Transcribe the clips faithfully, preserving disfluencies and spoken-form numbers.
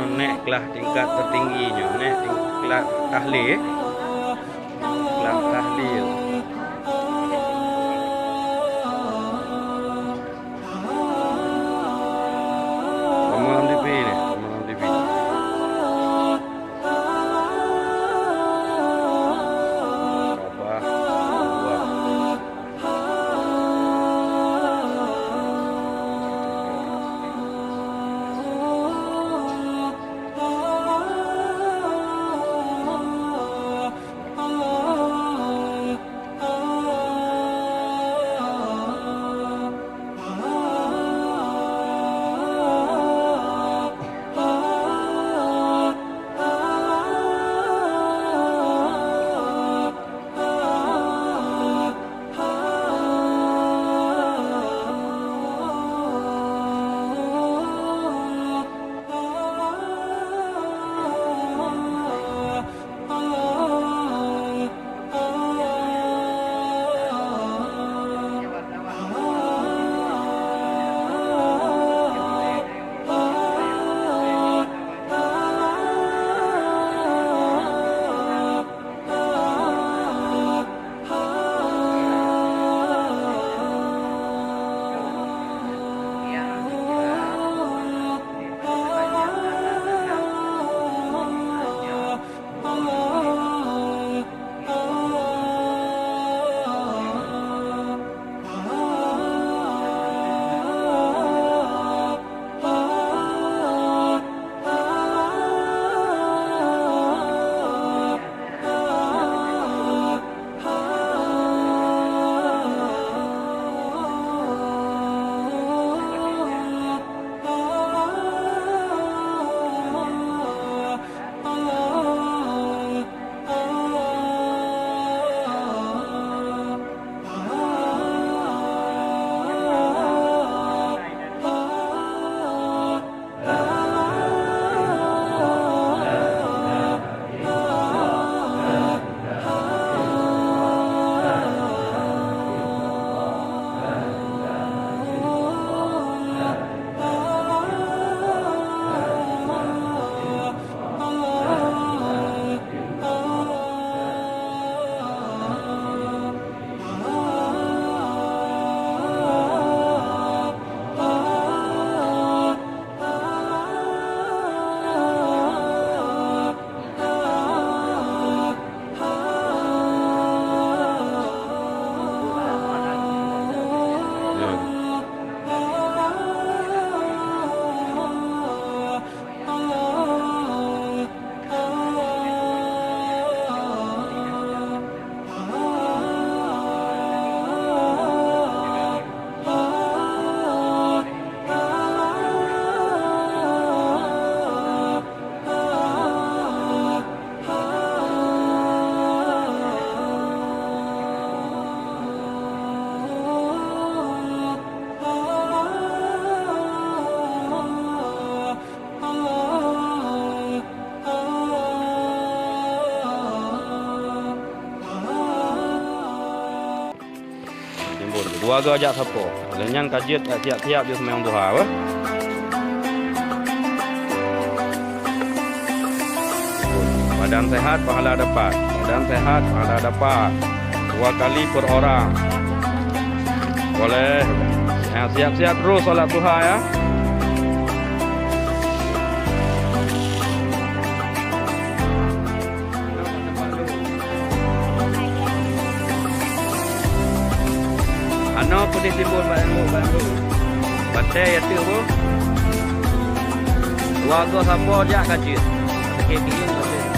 Nek kelas tingkat tertinggi nyoe, nek ting-, kelas tahlil. Kelas tahlil. Sama lam T V ni, sama lam T V. Rabah, dua. Timbul, dua go jak sapo. Lheueh nyan ka jeuet jak siap-siap jeuet seumayang duha, weh. Badan sehat, pahala dapat. Badan sehat, pahala dapat. Dua kali per orang. Boleh. Ya, siap-siap terus salat duha, ya. Ano peudeh timbul bak nyang batée ya teuh boh. Dua go sapo jak ka jeuet. Sakét gieng ka jeuet.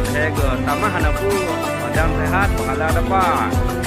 Lhée go tamah hana peue, badan sehat, pahala dapat.